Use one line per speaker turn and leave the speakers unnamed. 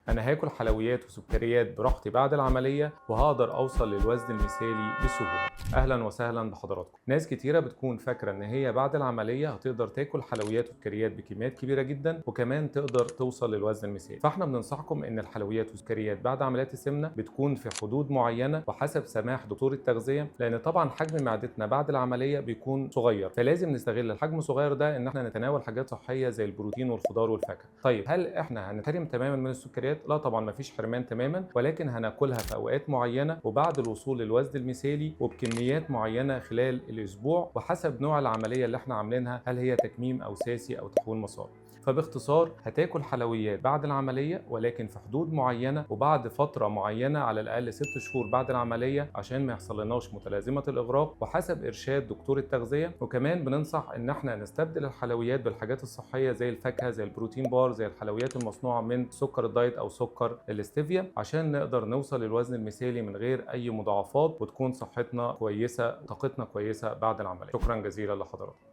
انا هاكل حلويات وسكريات براحتي بعد العملية وهقدر اوصل للوزن المثالي بسهولة. اهلا وسهلا بحضراتكم. ناس كتيرة بتكون فاكرة ان هي بعد العملية هتقدر تاكل حلويات وسكريات بكميات كبيرة جدا وكمان تقدر توصل للوزن المثالي. فاحنا بننصحكم ان الحلويات والسكريات بعد عمليات السمنة بتكون في حدود معينة وحسب سماح دكتور التغذية، لان طبعا حجم معدتنا بعد العملية بيكون صغير، فلازم نستغل الحجم الصغير ده ان احنا نتناول حاجات صحية زي البروتين والخضار والفاكهة. طيب هل احنا هنحرم تماما من السكريات؟ لا طبعا مفيش حرمان تماما، ولكن هناكلها في اوقات معينة وبعد الوصول للوزن المثالي وبكميات معينة خلال الاسبوع وحسب نوع العملية اللي احنا عاملينها، هل هي تكميم او ساسي او تحويل مسار. فباختصار هتاكل حلويات بعد العملية ولكن في حدود معينة وبعد فترة معينة على الأقل 6 شهور بعد العملية عشان ما يحصل لناش متلازمة الإغراق وحسب إرشاد دكتور التغذية. وكمان بننصح إن احنا نستبدل الحلويات بالحاجات الصحية زي الفاكهة، زي ال protein bar، زي الحلويات المصنوعة من سكر ال diet أو سكر الاستيفيا، عشان نقدر نوصل للوزن المثالي من غير أي مضاعفات وتكون صحتنا كويسة وطاقتنا كويسة بعد العملية. شكرا جزيلا لحضراتكم.